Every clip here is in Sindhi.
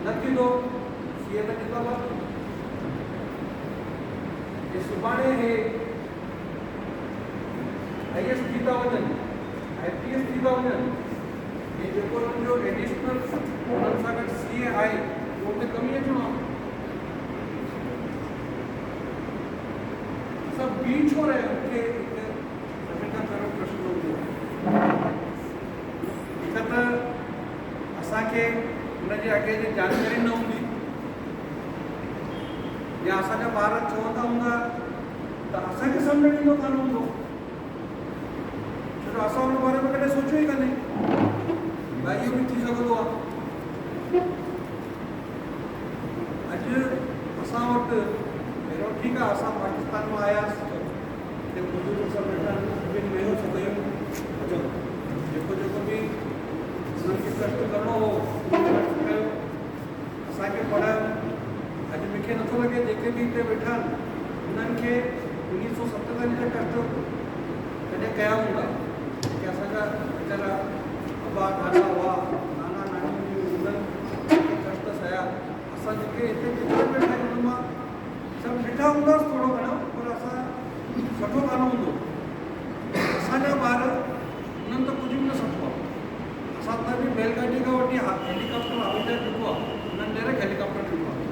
نه ٿيندو سي اي ته زنده باد. جي سڀاڻي هي I S ٿي ٿا وڃن، آء پي ايس ٿي ٿا وڃن، هي جيڪو انهن جو ايڊيشنل انهن سان گڏ سي اي آهي اهو اتي ڪم ئي اچڻو آهي. اسان بي ڇو رهيا آهيون؟ مون کي هڪ سڀني کان پهريون پرشن هوندو آهي. هڪ ته اسان کي ان جي اڳي جي جانڪاري نه هوندي يا اسان جا ٻار چوندا هوندا ته اسان کي سمجهڻ ايندو ڪانه هوندو ڇو جو اسان ان باري ۾ ڪڏهن سوچيو ئي ڪانهي ڀائي اهو به ٿي سگهندو آهي. اڄ اسان وٽ پهريون ٺيڪ آهي اسان پاڪستان مان آياسين هتي بزرگ سڀ ويٺا آهن سڀني محنت ڪيون جيڪو جيڪو به انهن کي ڪشٽ ڪرڻو هو انهن ڪشٽ ڪيو اسان کي پڙهايو. اڄ مون کي نٿو لڳي جيڪي به هتي ويٺا آهن انهن کي 1947 جا ڪشٽ ڪڏهن ڪيا هوندا. جيڪي اسان جا ويچارا ابا ڏاڏا هئا، نانا نانيون هيون، انهن جيڪي ڪشٽ سهيا، اسان جيڪي هتي جيترا به ويٺا آهيون انهن مان سڀ ڏٺا هونداسين ٿورو گهڻو پر اسان سٺو ڪانه هوندو. اسان جا ٻار انهن ته ڪجهه به نه سٺو آهي. اسان ته به بيل گاڏيء کان وٺي هيلي ڪاپٽر هوائي جهاز ڏٺو آهي، انهن ڊائريڪٽ هيلي ڪاپٽر ڏٺو آهي.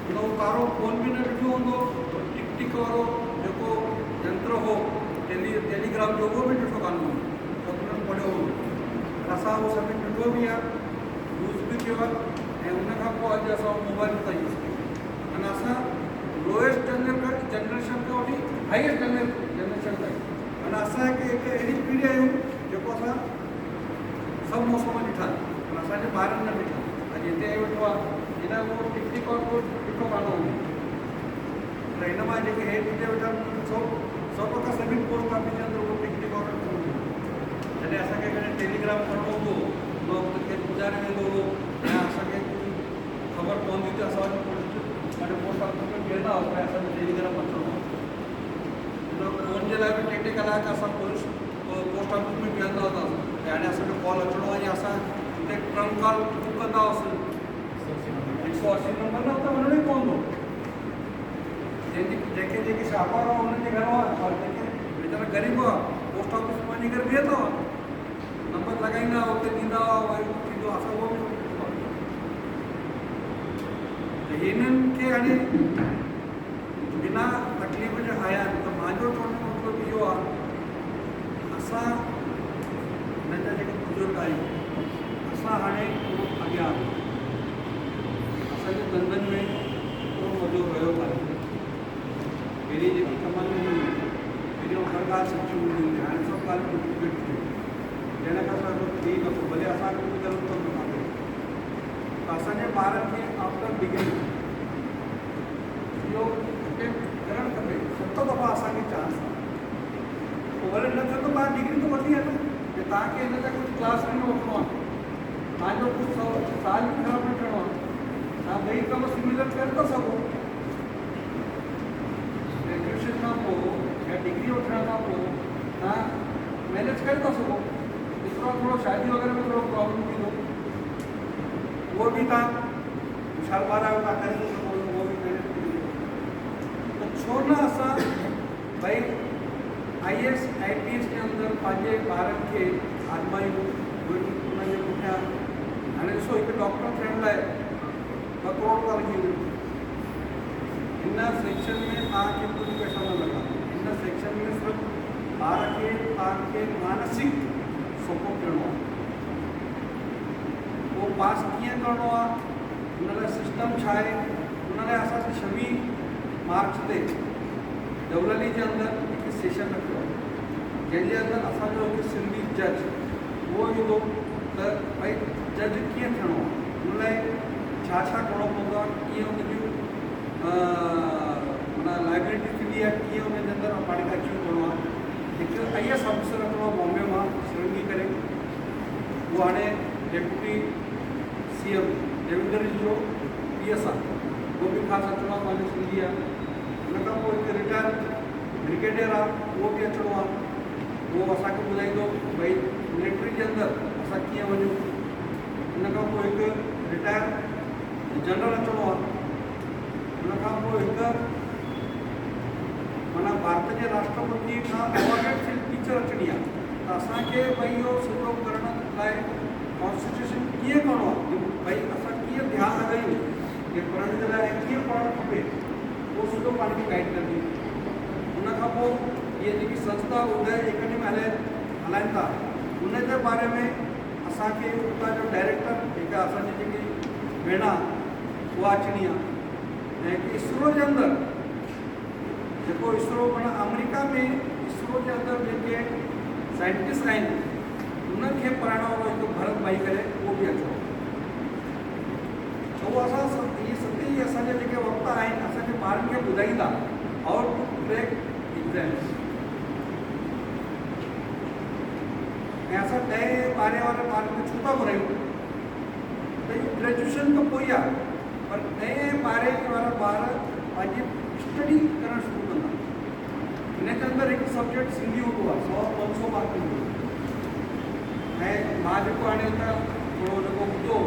ان اهو ڪارو فون به نه ڏٺو هوندو، ٽڪ ٽڪ وارو جيڪو ينتر هو ٽيلي ٽيليگرام جو اهو به ڏٺو ڪانه هوندو، سڀ انهن پڙهيو هوندو. پر اسان اهو سڀني ڏٺو به آهي، يوز به ڪيو آهي ۽ ان کان پوء اڄ اسان اهو موبائل به ٿا يوز ڪيون. معنيٰ اسان لوئيسٽ جنريشن کان وٺي هائيسٽ جنريشن تائين معنيٰ اسان هڪ اهڙي پيڙهي آهيون جيڪو اسان سڀ موسم ڏٺا آهن پر اسان جي ٻارن نه ڏٺا. اڄ هتي آيو ويٺو آهي هن اهو ٽڪ ٽڪ وارو ڏٺو ڪانه هوندو پر هن مان جيڪي هيٺ هتي ويٺا آهن انهن سو سو پڪا سڀني پوسٽ آفيس جي اندر اهو ٽڪ ٽڪ وارو ڏٺو هوندو. جڏهن اسان کي ڪڏهن ٽيليگرام ڪرڻو هوندو هو ان وقت ڪير پڄاري ويندو هو يا اسان کي ڪجهه خبر پوندي ته اسان وڃي پوليس پنهنجي پوسٽ آفيس ۾ بيهندا هئاسين ڀائي اسان جو ٽيليگرام اچڻو آهي. ان وقت فون جي لاء به ٽي ٽي ڪلاڪ اسان پوليس پوسٽ آفيس ۾ بيهندا هونداسين ته هاڻي اسان کي ڪال اچڻو آهي يا اسان هتي ٽرنڪ ڪال بڪ ڪندا هئاسين 180 نمبر نه اتي وڃڻو ئي پوندو جنهن جي جيڪي جيڪي شاهوڪار هئا انهن جي گهر هئا پر جيڪي ويچارا غريب هئا پوسٽ آفيس ۾ وڃي ڪري بيهندا هئا نمبر لڳائيندا هئا اتي ڏيندا هئا وري ٿيندو اسان اهو به ڏٺو آهي ته هنن کي هاڻي بنا تڪليف جي آيا آهن ته مانجو چوڻ جو مطلب اهو آهي اسان هنن جا جيڪي بزرگ آهيون اسان هاڻي ٿورو اڳيان آهيون اسان جي ڌنڌن ۾ ايترو مزو رهيو ڪانهي پهرين جيڪي ڪمايون هيون پهريون هر ڳالهه سچي هوندي هئي هاڻي سڀ ڳالهيون ڊپليڪيٽ ٿي ويون جنهن کان سواء ڪجهه ٿئي ئي نٿو ڀلي اسان کي ڪجهه غلط ڪم نٿا ڪيون ته اسان جي ٻارن کي آفٽر ڊگري اهو اٽيمپٽ ڪرڻ کپي ست دفعا اسان کي چانس آهي پوء ڀلي نه ٿيو ته توهان ڊگري ته ورتي آهي نه جي توهان کي هن جا ڪجهه ڪلاس به نه وٺڻو آهي توهان جو ڪجهه سال به خراب نه ٿيڻو آهي توهان ٻئي ڪم سميلر ڪري ٿا سگهو گريجوئيشن کان پوء يا ڊگري وٺڻ کان پوء توهان مينيج ڪري ٿا سگهو ايترو ٿورو شادي وغيره ۾ ٿورو پرابلم ٿيندو اهو به توهان هوشيار ٻار آهيو توهان ڪري ٿا سگهو اهو به مينيج ٿي ويندو ته ڇو نه اسان ڀئي I S I P S جي اندر پنهنجي ٻارن کي آزمايون انهن جي پٺيان هاڻي ڏسو هڪ ڊاڪٽر ٿيڻ لاء 2 ڪروڙ ٿا لڳي وڃن هن سيڪشن ۾ توهان کي ڪجهه پئسا نه لڳندا هن سيڪشن ۾ صرف ٻار کي توهان کي مانسڪ سپورٽ ڏيڻو آهي اهو پاس ڪيئن ڪرڻو آهي ان لاء سسٽم ڇا آهي ان لاء اسان 26 مارچ تي دولالي جي اندر هڪ سيشن رکيو آهي جنهن جي اندر اسان جو هڪ سنڌي جج اهو ايندو ته ڀائي جج ڪيئن ٿيڻو آهي ان لاء ڇا ڇا ڪرڻو پوندو آهي ڪيئن ان جون معنيٰ لائبلٽي ٿيندي آهي ڪيئن ان جي اندر پاڻ کي اچيو ڪرڻو آهي هڪ I S officer اچڻو آهي بامبي مان شرنگي ڪري اهو هاڻي ڊيپوٽي سي ايم ديويندر جي جو پي ايس آهي اهو به خاص اچڻو آهي پنهنجو سنڌي آهي ان کان پوء هڪ رٽائرڊ برگيڊيئر آهي اهو به اچڻو آهي اهو اسان کي ٻڌائيندو ڀئي ملٽري جي اندر اسان ڪيئن وڃون ان کان پوء هڪ رٽائر جنرل اچڻو آهي، ان کان پوء هڪ معنيٰ ڀارت جي راشٽرپتي کان ايوارڊيڊ ٿيل ٽيچر اچڻي آهي ته اسان کي ڀئي اهو سڄو ڪرڻ لاء ڪانسنٽريشن ڪيئن ڪرڻو آهي، ڀئي اسان ڪيئن ڌيان لڳايون جي پڙهڻ جي لاء ۽ ڪيئن پڙهڻ کپي اهو سڄو پاڻ کي گائيڊ ڪندي. ان کان پوء اهي جيڪي سنسٿا ادي اڪيڊمي هلائن ٿا ان جي باري ۾ اسان کي اتان جو ڊائريڪٽر جيڪا اسان جي جيڪي ڀيڻ آ اها اچڻي آ ۽ هڪ اسرو جي اندر جيڪو اسرو معنيٰ آمريڪا ۾ اسرو جي اندر جيڪي سائنٽسٽ آهن انهن کي پڙهائڻ وارو هڪ ڀرت ڀائي ڪري اهو به اچڻو ته اهو اسان اهي ستي ئي اسان جا جيڪي وقتا آهن اسان جي ٻارن کي ٻڌائيندا how to crack exams. ۽ اسان ڏهين ٻارهين وارن ٻارن کي ڇو ٿا گهرايون ته اهو گريجوئيشن ته پوء آهي پر ڏهين ۽ ٻارهين وارا ٻار پنهنجي اسٽڊي ڪرڻ شروع ڪندا. ان جي اندر هڪ سبجيڪٽ سنڌي هوندو آهي سؤ پنج سو مارڪن جو ۽ مان جيڪو هاڻي هتان ٿورو جيڪو ٻڌو